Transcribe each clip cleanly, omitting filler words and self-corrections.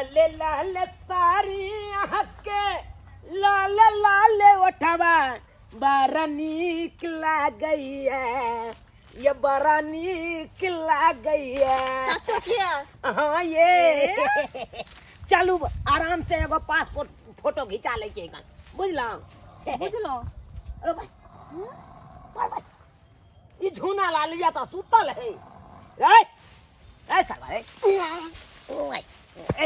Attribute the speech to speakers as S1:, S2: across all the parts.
S1: लाले लाले साड़ी अहाँके लाल लाल ओठवा बड़ा नीक लागैया, ये बड़ा नीक लागैया।
S2: चाचो के
S1: हाँ ये चलू आराम से एगो पासपोर्ट फोटो घिचा लै के बुझलहुँ?
S2: बुझलहुँ।
S1: ओ भाई, भाई, भाई, ई झूना लाल या त सुतल है रे। ए साला रे, ए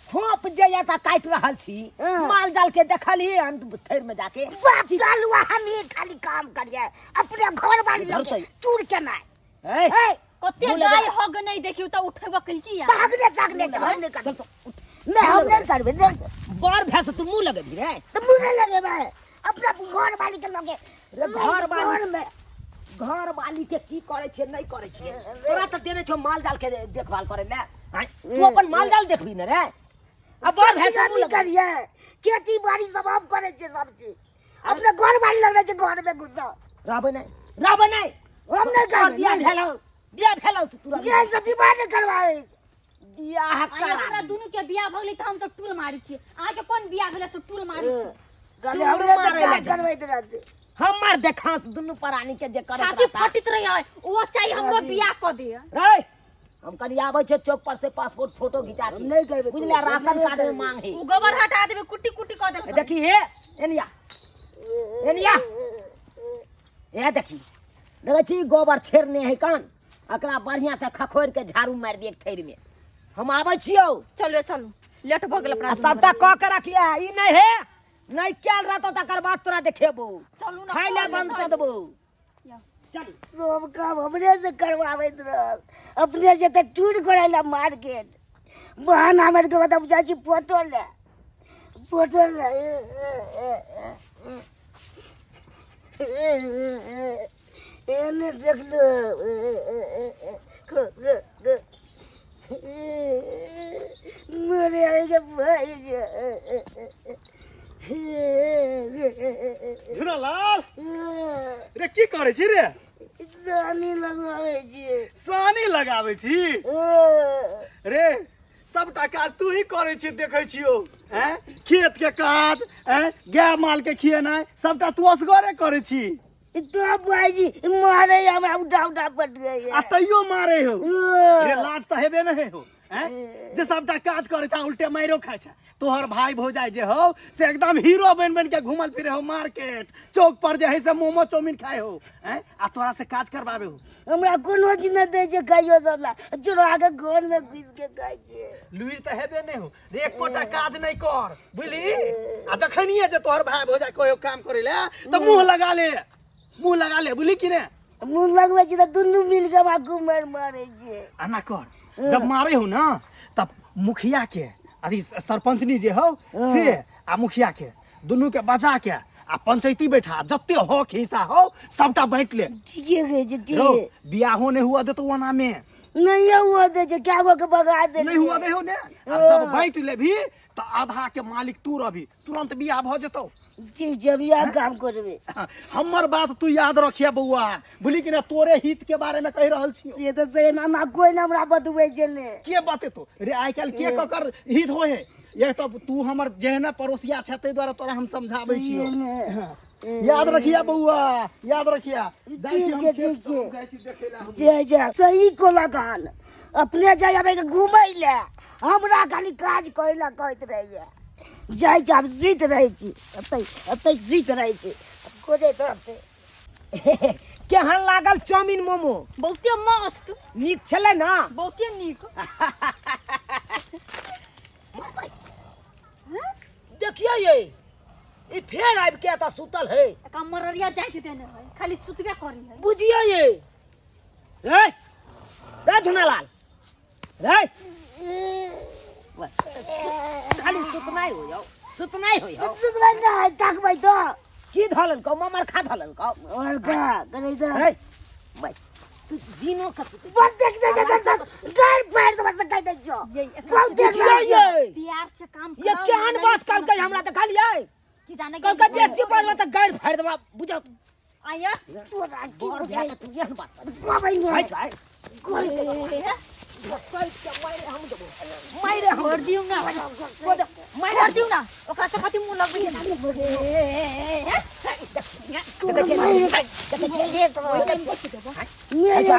S1: खोप जे या त काटि रहल छी। माल जाल के देखली अंत थैर में जाके।
S3: बाप लालुआ, हम ही खाली काम करिए अपने घर वाली
S1: इधर
S3: लोग
S1: तो-
S3: चूर के ना।
S1: ए
S3: ए
S2: कते
S1: मुँह
S2: गाय
S1: लगा।
S2: हग नहीं देखियो त उठेबो कलकी या
S3: भागने जागने के हम नहीं
S1: चल
S3: करबे।
S1: तो उठ।
S3: नहीं, हम नहीं करबे, नहीं।
S1: बड़ भैंस तू मुंह लगेबी रे?
S3: तो मुंह नहीं लगेबे अपना घर वाली के लगे।
S1: रे घर वाली
S3: घर में
S1: घर वाली के की करे छियै नहीं करे छियै तोरा त देने छौ माल जाल के देखभाल करे ले। आँय, तू अपन माल जाल देखबी ने रे? आ बड़
S3: सब
S1: भैंस
S3: चीज हम
S1: मुँह
S3: ही
S1: लगेबी।
S3: करिए, खेती बाड़ी सब हम करे छियै, सब चीज अपने घर वाली लग रहे छै घर में घुसा।
S1: रहबै नहि, रहबै नहि।
S3: हम नहीं
S1: तोहर
S3: करबै,
S1: बियाह
S3: नहीं।
S1: भेलौ, बियाह भेलौ से तोरा
S3: जेल से विवाह नहीं करवाए।
S1: बियाह
S2: आइ
S1: करा।
S2: हमरा दुनू के बियाह भऽ गेलै त हम सब टूल मारै छियै। अहाँके कोन बियाह भेलै से टूल मारै छी?
S3: कहले
S1: तू
S3: हमरे से
S1: मारे
S3: काम
S1: लगे।
S3: करबैत रहते।
S1: हमर देखांस दुनू प्राणी के जे करैत
S2: छाती
S1: रहता।
S2: फटित रही, ओ चाही हमरो बियाह कऽ दे।
S1: रे हम कनी आबै छै चौक पर से पासपोर्ट फोटो घिचा के।
S3: हम नहीं करबै।
S1: बुझलियै?
S3: हम
S1: राशन
S3: नहीं
S1: कार्ड में
S3: करबै।
S1: मांग है।
S2: ओ गोबर हटा देबै, कुट्टी कुट्टी कऽ देलकै।
S1: देखी हे एनिया, एनिया, हे देखी, देखै छी गोबर छेड़ने है कान, एकरा बढ़िया से खखोरि के झाड़ू मारि दिए थैर में। हम आबै छियौ।
S2: चलू चलू, लेट भऽ गेल अपना
S1: आ
S2: दुनू
S1: सबटा
S2: गोटे।
S1: कऽ के रखिए, ई नहीं हे नहीं कैल रहतो तकर बाद तोरा देखेबो।
S2: चलू ना,
S1: खाइ ले
S2: कऽ
S1: बंद
S2: लेबै।
S1: कऽ देबो।
S2: या।
S1: चलू।
S3: सब काम हमरे से करवाबैत रहल, अपने से तऽ टूट करै ला मार्केट बहाना मारि के बताब जाइ छी फोटो ले, फोटो ले। एने देखलो मरे आएगा भाई।
S4: झुनालाल रे, की करै छी रे?
S3: सानी लगाबै छियै।
S4: सानी लगाबै छी रे? सबटा काज तू ही करै छी, देखै छियौ। हैं, खेत के काज, हैं, गाय माल के खिएनाइ, सबटा तू असगरे करै छी।
S3: तो भाईजी मारे हमरा उठा उठा पटकै।
S4: आ तैयो मारे हो रे? लाज तऽ हेबे नहि हो हैं, जे सबटा काज करै छै उल्टे माइरो खाइ छै। तोहर भाई भौजाई जे हो से एकदम हीरो बन बन के घूमल फिरे हो, मार्केट चौक पर जे है से मोमो चाउमीन खाए हो। हैं, आ तोरा से काज करवाबे हो?
S3: हमरा कोनो चीज नहि दै छै खाइयो सब ला, चोरा के घर में घुस के खाइ छियै।
S4: लुरि तऽ हेबे नहि हो रे, एकोटा काज नहि कर, बुझली? आ जखनिए जे तोहर भाई भौजाई कहियो काम करे ले तऽ मुंह लगा ले, मुंह लगा ले, बुझली कि ने?
S3: मुँह लगबै छी तऽ दुनू मिल के हमरा घुमर मारै छै।
S4: एना कर, जब मारे हो ना तब मुखिया के अथी सरपंचनी जे हो से आ मुखिया के दुनू के बजा के आ पंचायती बैठा, जते हक हिस्सा हो सबटा बांटि ले।
S3: ठीके कहै छै, ठीक।
S4: रौ, बियाहो नहीं हुआ देतो ओना में।
S3: नहीं हुआ दे छै, क्या गो के भगा दे।
S4: नहीं हुआ दे हो ने, अब सब बांटि लेबही तऽ आधा के मालिक तू रहबी, तुरंत बियाह भऽ जेतौ।
S3: ठीक छै, अभी यहाँ काम करबै।
S4: हमर बात तू याद रखिया बौआ, बुझली कि ना? तोरे हित के बारे में कहि रहल छियौ।
S3: से तऽ सही ना, ना कोई ना हमरा बतबै छै ने।
S4: के बतेतो रे? आइ काल्हि के ककर हित होय है? एक तऽ तू हमर जेहने पड़ोसिया छै, ताहि दुआरे तोरा हम समझाबै छियौ। याद रखिया बौआ, याद रखिया। जाइ छी हम
S3: ठीक छै,
S4: खेत,
S3: ठीक छै।
S4: जाइ छी देखै लए हम।
S3: जे जे सही कोला गान अपने जाइ आबै के घूमै ले, हमरा खाली काज करै लए कहैत रहैया। जाइ छी, आब सुति रहै छी, एतै एतै सुति रहै छी, खोजैत रहतै।
S1: केहन लागल चाउमीन मोमो?
S2: बहुते मस्त।
S1: नीक छलै ना?
S2: बहुते नीक।
S1: देखियो ये ई फेर आबि के एतऽ सुतल है।
S2: एकरा मररिया जाइत देने है, खाली सुतबे करी है।
S1: बुझियो ये रे, रे धुनालाल रे, खाली सुतनाइ हो जाओ, सुतनाइ हो जाओ।
S3: सुतबै नहि, ताकबै तऽ
S1: की धऽ लेलकौ? ममर खा धऽ लेलकौ?
S3: और का करै तऽ।
S1: रे भाई, तू जीनो के सुतै।
S3: बड़ देख देख देख देख गाड़ फाड़ देबा से कहि दै छियौ।
S2: ये एकरा
S3: बहुत देख
S1: बुझियो
S3: रहल छियौ।
S1: ये
S2: प्यार से काम
S1: ये
S2: कराउ,
S1: केहन
S2: नहीं
S1: बात
S2: सुनत।
S1: कहलकै हमरा देखलियै?
S2: की जाने।
S1: कहलकै बेसी बाजबै तऽ गाड़ि फाड़ि देबा, बुझौ?
S2: आया
S3: तोरा की
S1: बड़
S3: बुझाइ
S1: भए कऽ तू एहन बात बाजै।
S3: कहबै ने।
S1: भाइ भाइ।
S3: गोल
S2: ए,
S1: के मारे हम देबो, मारे हम
S2: छोड़ दियौ ना।
S1: छोड़, मारे
S2: छोड़ दियौ ना, ओकरा से कथी मुंह लगबै छै?
S1: देखै छियै, देखै छियै,
S3: मेरे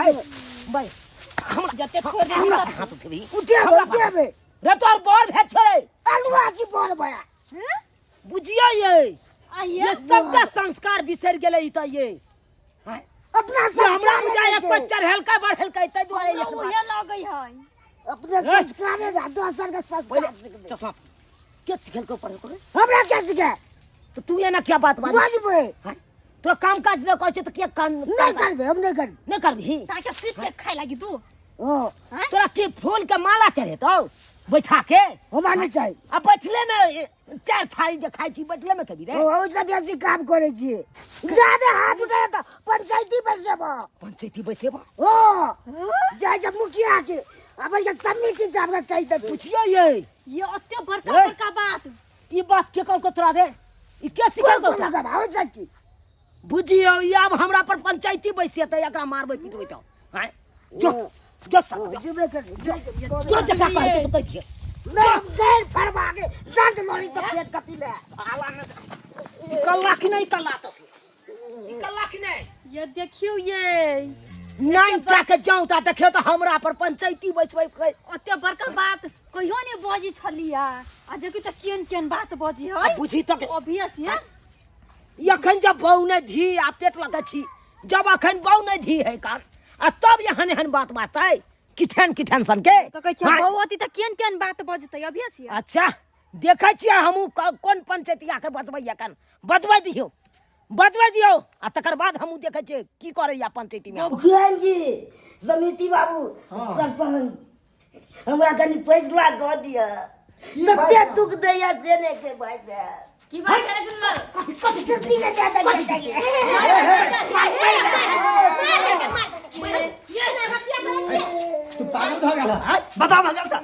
S1: भाई हमरा
S2: जते छोड़ दियौ
S1: हमरा हाथ उठेबी?
S3: उठेबे, उठेबे।
S1: रे तोहर बड़ भेल छै।
S3: अलुआ छी बड़ बया।
S1: बुझियो ये।
S2: आइए।
S1: ये सबटा संस्कार बिसरि गेलै ई तऽ ये। आँय?
S3: अपना
S1: ये हमरा
S3: संस्कारे
S1: बुझाइ
S3: नहि छै।
S1: पर चढ़ेलकै बढ़ेलकै ताहि दुआरे
S2: हमरा
S1: एहन बात।
S2: उहे लगै है।
S3: अपने संस्कारे ना, दोसर के संस्कार
S1: पहिले
S3: सिखबै।
S1: चश्मा के सिखेलको पढ़ेलको रे?
S3: हमरा के सिखे?
S1: तऽ तू एना क्या बात बाजै?
S3: बजबै।
S1: आँय? तोरा काम काज नहि कहै छै तऽ किया कान
S3: नहि करबै, हम नहि करबै।
S1: नहि करबिही?
S2: ताके सीट के खाय लागी तू।
S3: ओ
S2: आँय?
S1: तोरा की फूल के माला चढ़ेतौ बैठा के?
S3: हमरा नहि चाही।
S1: आ बैठले में चारि थारी जे खाइ छी, बैठले में खेबी रे?
S3: ओ ओहिसँ बेसी काम करै छियै। जादे हाथ उठे तऽ पंचायती बैसेबो।
S1: पंचायती बैसेबो?
S3: ओ जाइ छै मुखिया के आबै के समिति से हमरा कहि देबै।
S1: पुछियो ये।
S2: ये ओते बड़का
S1: ए?
S2: बड़का बात।
S1: ई बात के कहलको तोरा रे? ई के
S3: कोई
S1: सिखेलको?
S3: को लगाबा हो सकी।
S1: बुझियो ई आब हमरा पर पंचायती बैसेतै, एकरा मारबै पिटबै तऽ। आँय, जो जो सब जो।
S3: जेबे कर जो।
S1: जो जकरा कहलको तऽ कहि दियै।
S3: नहीं, हम गैर फरवा के दंड लड़ी तऽ पेट कथी ले।
S1: कल्ला कि नहि कल्ला तऽ से ई कल्ला कि नहि?
S2: ये देखियो ये।
S1: नाइन टा के जाऊं ता देखियो तऽ हमरा पर पंचायती बैसबै कहै।
S2: ओते बड़का बात कहियो नहीं बजी छलिया, आ देखियो तऽ केहन केहन बात बजी है।
S1: बुझी तऽ
S2: ऑब्वियस है।
S1: ई अखन जब बहू नहि धी आ पेट लगे छी, जब अखन बहू नहि धी है कान आ तब एहन एहन बात बाजतै किठन किठन सन के।
S2: तऽ कहै छै
S1: हाँ।
S2: बहू अती तऽ केहन केहन बात बजतै, ऑब्वियस है।
S1: अच्छा देखै छियै हमहूँ कोन पंचायतिया के बजबैया, कन बजबै दियौ, बजबै दियौ आ तकर बाद हमहूँ देखै छियै की करैया पंचायती में।
S3: मुखिया जी, समिति बाबू, सरपंच, हमरा कनि फैसला कऽ दिअ।
S5: की
S3: कते
S5: फैसला?
S3: दुख दैया से नहि के भाई साहब।
S2: की बात छै रे जुन्नर?
S3: कथी कथी कथी ले जाता जाता?
S4: तू पागल भऽ गेल हँ? बता भऽ गेल छ?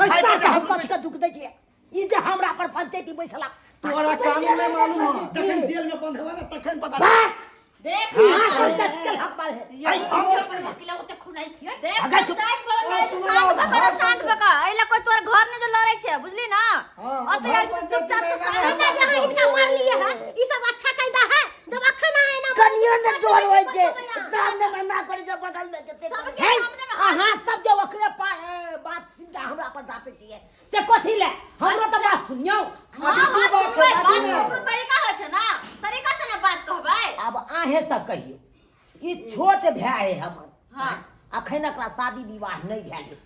S1: ऐसा के हम कथी के दुख दै छियै ई जे हमरा पर पंचायती बैसला?
S4: तोरा कानून नहि मालूम हो, जखन जेल में बंद हेबा ने तखन पता।
S2: देख।
S1: हाँ, पंचायत चल हक बार है।
S4: आई हम चलबै।
S2: वकील ओते खुनाइ छियै।
S6: देख।
S1: अगर चुप-
S6: पंचायत भवन में शांत भऽ कऽ, शांत भऽ कऽ। एहि लए कोइ तोहर घर नहि जे लड़ै छै, बुझली ना?
S5: हाँ,
S6: ओतऽ आयल छी, चुपचाप से शांत।
S2: एना जे अहाँ हिनका मारलियै हँ, ई सब अच्छा कायदा है? जब अखन अहाँ एना
S3: कनियो ने डर होइ छै, सामने में ना करै छै, बगल में जते
S6: सबके
S1: हे,
S6: सामने में हाथ।
S1: अहाँ सब जे ओकरे बात सुनि कऽ हमरा पर डाँटै छियै से कथी ले? हमरो तऽ बात सुनियौ।
S6: हाँ हाँ, सुनबै बात। ककरो तरीका होइ छै ना, तरीका से ने बात कहबै।
S1: आब अहें सब कहियौ, ई छोट भाय है हमर।
S6: हाँ।
S1: अखन एकरा शादी विवाह नहि भेल है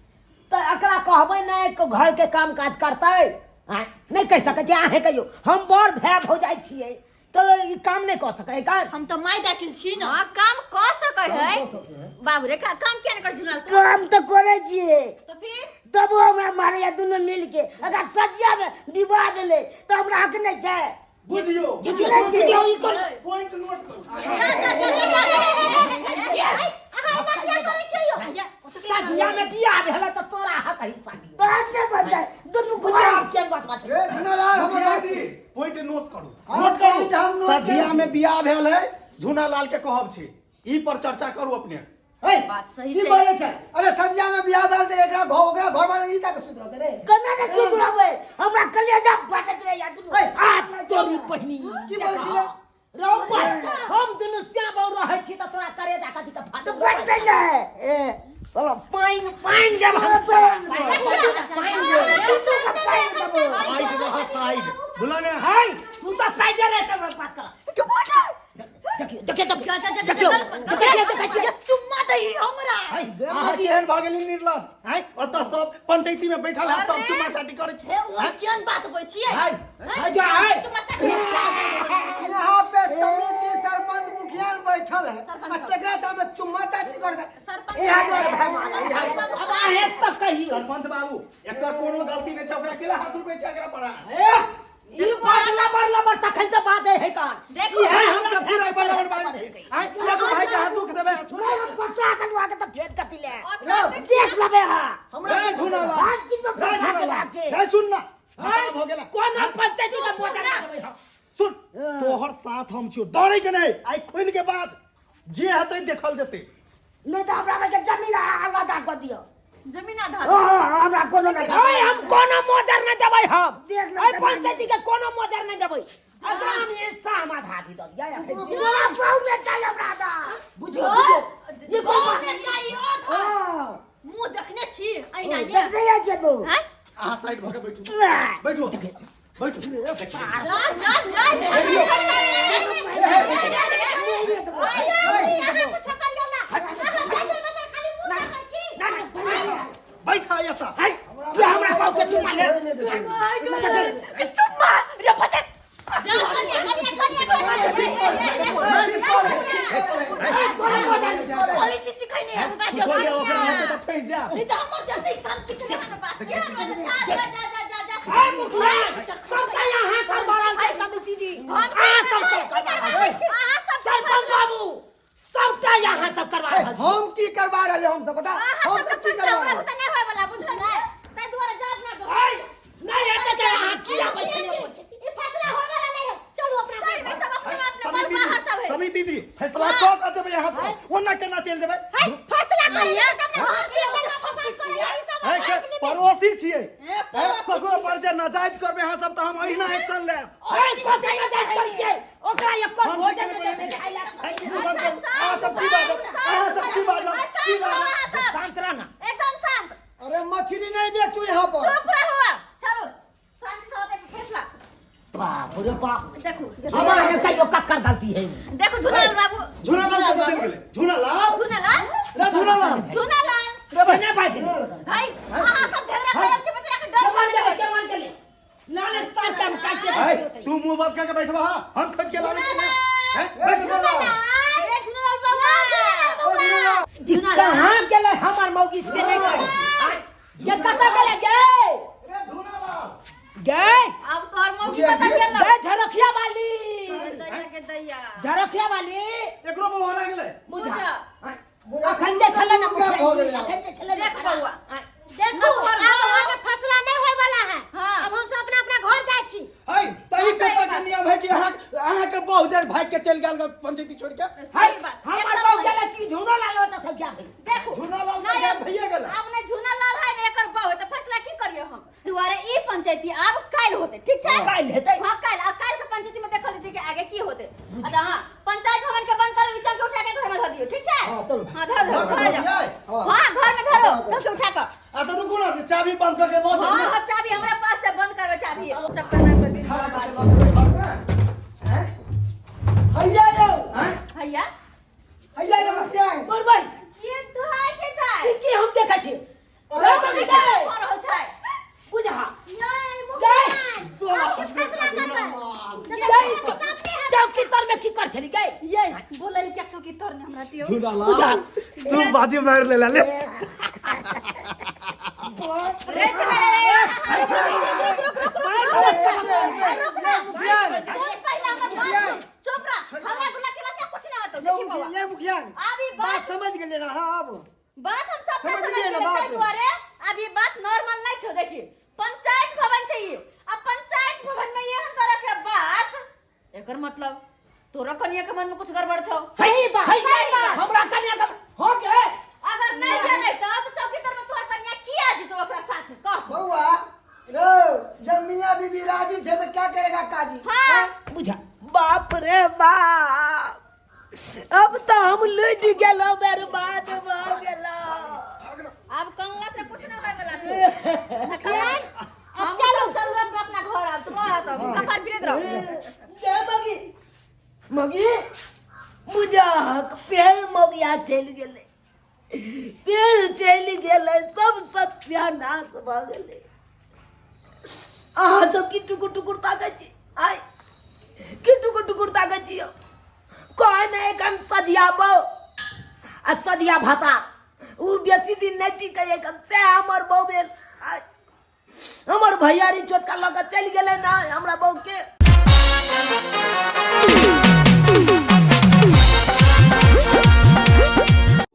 S1: तऽ एकरा कहबै नहि कि घरके काम काज करतै? आँय, नहि कहि सकै छियै? अहें कहियौ, हम बड़ भाय भौजाइ छियै तऽ ई काम नहि कऽ सकै है?
S2: हम तऽ माय दाखिल छी ने।
S6: हाँ, काम कऽ सकै
S5: काम
S6: है।
S5: कऽ सकै है।
S6: बाबू रे, काम किया नहि कर झुनल तू?
S3: काम तऽ करै छियै।
S6: तऽ फिर?
S3: तबो हमरा मारैया दुनू मिल के। अगर सजिया में विवाह भेलै तऽ हमरा हक नहि छै?
S4: बुझियो।
S3: बुझले छै।
S1: बुझियौ ई कोन
S4: पॉइंट नोट करू।
S6: जा जा जा जा जा।
S2: अहाँ एना किया करै छियै यौ?
S1: सझिया में बियाह भेलै तऽ तोरा हक हिस्सा दियौ।
S3: बात नहि बनतै दुनू
S1: बुझियौ
S3: घर।
S1: आब केहन बात बात।
S5: रे झुनालाल, हमर बात
S4: जी, पॉइंट नोट करू।
S5: हाँ,
S4: नोट करू।
S5: पॉइंट हम नोट
S4: सझिया
S5: करै
S4: में बियाह भेल है, झूना लाल के कहब छै, ई पर चर्चा करू अपने।
S5: हे,
S6: बात सही
S5: की
S6: छै।
S5: बोलै छै? अरे सझिया में बियाह भेल तऽ एकरा घर ओकरा घर वाला ई ताके सुति रहतै रे?
S3: केना ने सुति रहबै? हमरा कलेजा फाटैत रहैया दुनू।
S1: आ तोरी बहिनी।
S5: की बोलै छी रे?
S1: रौ बा, हम दुनू श्याम रहै छी तऽ तोरा करेजा कथी के फाटल?
S3: तऽ बटतै ने ए।
S1: साला पानि पानि देब हम, पानि देब।
S3: दुनू के पानि देबो।
S4: साइड रह, साइड बुला ने।
S1: है तू तऽ साइडे रह के बात कर। देखियो देखियो देखियो देखियो देखियो देखियो।
S2: चुम्मा दही हमरा।
S4: अहाँ केहन भऽ गेली निर्लज आँय? ओतऽ सब पंचायती में बैठल है तब चुम्मा चाटी करै छी।
S2: हे, ओ केहन बात बोल छियै?
S1: है है जो है।
S2: चुम्मा चाटी।
S5: यहाँ पे समिति सरपंच मुखिया बैठल है
S6: सरपंच
S5: आ तेकरा तऽ हमे चुम्मा चाटी कर दे।
S6: सरपंच।
S5: यहाँ दुआरे भाय मांगे, यहाँ दुआरे।
S1: अब अहें सब कहियो।
S4: सरपंच बाबू, एकर कोनो गलती नहि छै, ओकरा केला हाथ उठबै छै एकरा पर?
S1: ए, ई बड़ लबर लबर तखन से बाजै है कान।
S6: देखो।
S1: ई है
S4: हम
S1: हमरा
S4: कथी रे बराबर बाजै छी आँय? एगो भाई के हाथ दुख देबै?
S3: नहीं, हम फंसा देलहुँ अहाँके तऽ फेर कथी ले?
S6: और
S3: देख लेबै अहाँ।
S5: हमरा
S4: रे झूना लाल,
S3: हर चीज में
S4: रे
S3: फंसा
S4: झूना
S3: देलहुँ
S4: लाल,
S3: अहाँके।
S4: रे सुन ना, भऽ गेला।
S1: कोना पंचायती के मोटर देबै हम?
S4: सुन, तोहर साथ हम छियौ, डरे के नहि। आइ खुलि के बात, जे हेतै देखल जेतै।
S3: नहि तऽ हमरा सबके जमीन अहाँ अलग कऽ दिअ।
S2: जमीन आधा
S3: हाँ, हमरा कोनो नहि
S1: ओए हम कोनो मोजर नहि देबै हम
S3: देख ले
S1: एहि पंचायती के कोनो मोजर नहि देबै एकरा हम हिस्सा हम आधा आधी दऽ दियै अखन।
S3: हमरा बहु में चाहिए हमरा आधा
S1: बुझियौ बुझियौ ई कोन बात
S2: ने चाहिए आधा
S5: हाँ
S2: मुंह देखने छी ऐना ने
S3: देखने जाइ छै बहु
S2: हैं
S4: अहाँ साइड भऽ के बैठू बैठू बैठू
S6: जा जा जा
S4: बैठा एतऽ
S1: है ये हमरा बाबू के चुमा ले
S2: चुम्मा रे बच्चा कोई चीज सिखाई नहीं हमरा
S4: कुछो जे ओकरा हेतै तऽ फँसि जायब
S2: नहीं तो हमर जल्दी सन किछ नहीं
S1: है मुखिया सबका यहाँ करवा रहल छै समिति जी अहाँ सब सब करवा रहल छी। सरपंच बाबू सबटा यहाँ सब करवा रहल छी
S5: हम की करवा रहले हम सब बता हम सब की करवा रहले
S1: है, नहीं हेतै तऽ अहाँ किया बैठल
S4: समिति जी फैसला कऽ कऽ जेबै यहाँ से ओना केना चलि जेबै है के पड़ोसी छियै
S2: ए, पड़ोसी
S4: ककरो पर जे नाजायज करबै अहाँ सब तऽ हम अहिना एक्शन लेब
S1: है, सोचै न जाइत करै छियै ओकरा एको
S4: हम
S1: भोजन
S4: सिखेने
S1: नहि दै छै
S4: पड़ै
S1: खाइ लए।
S4: है, मुँह बंद करू। अहाँ सब की बाजब अहाँ सब की बाजब की बाजब
S1: शांत रह ना
S6: एकदम शांत
S5: अरे मछली नहीं बेचू यहाँ पर
S6: चुप रहो चलो शांति से होते फैसला
S1: बाप रे बाप
S6: देखो
S1: हमरा हे कहियो कक्कर गलती है नहीं।
S6: देखो झुनालाल बाबू
S4: झूनालाल कतऽ चलि गेलै झूनालाल
S6: झुनालाल
S4: रे झूनालाल
S6: झुनालाल
S1: केना भागि गेलै?
S6: भाई अहाँ सब झगड़ा करल छी बेचारा के डर
S1: केना गेलै? केना गेलै? नाले साथ हम काटे
S4: है तू मुंह बंद करके बैठबा हम खोज के लाबै छी हैं
S5: ए, झूनालाल।
S6: रे झुनालाल बाबू
S5: ओ झूनालाल।
S2: झुनालाल
S1: कहाँ गेलै हमर मौगी से नहीं करे ये कतऽ गेलै गे
S4: रे झूनालाल
S1: गे
S6: अब तोहर मौगी कतऽ गेल
S1: गे झरखिया वाली
S2: दैया के दैया
S1: झरखिया वाली
S4: एकरो मुंह हरा गेलै
S1: बुझा
S5: बुझा।
S1: अखन जे छलै ने
S5: बुझा भऽ गेलै।
S1: अखन जे छलै ने
S6: देख बौआ
S7: देखो अब अहाँके फैसला नहि होय वाला है
S6: हाँ।
S7: अब हम सब अपना अपना घर जाइ छी
S4: है तही कतऽ के नियम है कि अहाँ अहाँ के बहु जाय भाग के चलि गेल पंचायती छोड़ के
S1: है
S6: सही बात
S1: हमर
S6: एकदम
S1: बहु
S6: सही।
S1: गेलै कि झुनो लाल ओतऽ से क्या भेल
S6: देखो
S4: झूनालाल तऽ
S6: नहीं,
S4: गायब भइए गेलै।
S6: अब नहीं झूनालाल है ने एकर बहु है तऽ फैसला की करियो हम दुआरे ई पंचायती आब काल्हि होते ठीक छै
S1: काल्हि हेतै।
S6: हां काल्हि आ काल्हि के पंचायती में देखल जेतै कि आगे की होते अच्छा हां पंचायत भवन के बंद करो ई चौकी उठा के घर में धर दियो ठीक छै
S5: हाँ, चलू।
S6: हां धर धर
S4: घर में
S6: धर
S4: धर
S6: जाओ
S4: दियै?
S6: हां घर में धरो चौकी उठा के
S4: आ तऽ रुकू ने चाबी बंद कऽ के लऽ
S6: हां
S4: जाउ ने
S6: हां चाबी हमरा पास है बंद करबे चाबी चक्कर में कोई दिन
S4: खा के लऽ जेबै घर में
S5: हैं? हैया यौ
S4: हैं
S6: भैया
S5: हैया यौ मुखिया
S1: बोल भाई
S6: के धाय के धाय
S1: ई की हम देखै छी
S6: अरे
S1: रे
S6: की
S1: गए
S6: भऽ रहल छै
S1: बुझा
S7: नहि
S1: गए
S7: मुखिया आब के फैसला करबै
S1: गए चौकी तर में की कर छली गए
S2: ये बोले क्या चौकी तर ने हमरा दियो
S4: झूनालाल तू बाजी मारि लेला ले
S6: रे चला रे रे रुक रुक रुक रुक रुक रुक
S5: मुखिया
S6: सुन पहले हमर बात सुन। चुप रह हल्ला गुल्ला केला से कुछ ना होतो
S5: यौ
S6: देखी
S5: मुखिया
S6: बौआ
S5: ये मुखिया
S6: अभी
S5: बात
S6: बात
S5: समझ गेलियै ना हाँ अब
S6: बात हम सब
S5: समझ
S6: समझ
S5: गेलियै ना
S6: गेलियै
S5: बात।
S6: ताहि दुआरे अब ई बात नॉर्मल नहीं छो देखी पंचायत भवन चाहिए अब पंचायत भवन में एहन तरह के बात एकर मतलब तोरा कनिया के मन में कुछ गड़बड़ छौ
S1: सही बात
S6: सही बात।
S1: हमरा कन्या के हो गए
S6: अगर नहीं गेलै त तो चौकीदार में तोहर कनिया किया जेतौ ओकरा साथे कह
S5: बउआ रो जब मियाँ बीबी राजी छे तो क्या करेगा काजी
S6: हाँ
S1: बुझा बाप रे बाप अब तो हम लुट गेलो बर्बाद भ गेलो
S6: अब कनला से कुछ ना होय वाला छौ हम चलो चलू अपना अपना घर आब तू रह त कपार फिरैत रह
S3: जय मगी मगी मुजाक पेड़ मगिया चलि गेलै पेड़ चलि गेलै सब सत्यानाश भऽ गेलै अहाँ सब की टुकुर टुकुर ताकै छी आइ की टुकुर टुकुर ताकै छी यौ कहै नहि एखन सजियाबो आ सजिया भाता ओ बेसी दिन नहि टिकै एखन सएह हमर बहू भेल आइ हमर भैयारी छोटका लऽ कऽ चलि गेलै ने हमरा बहूके।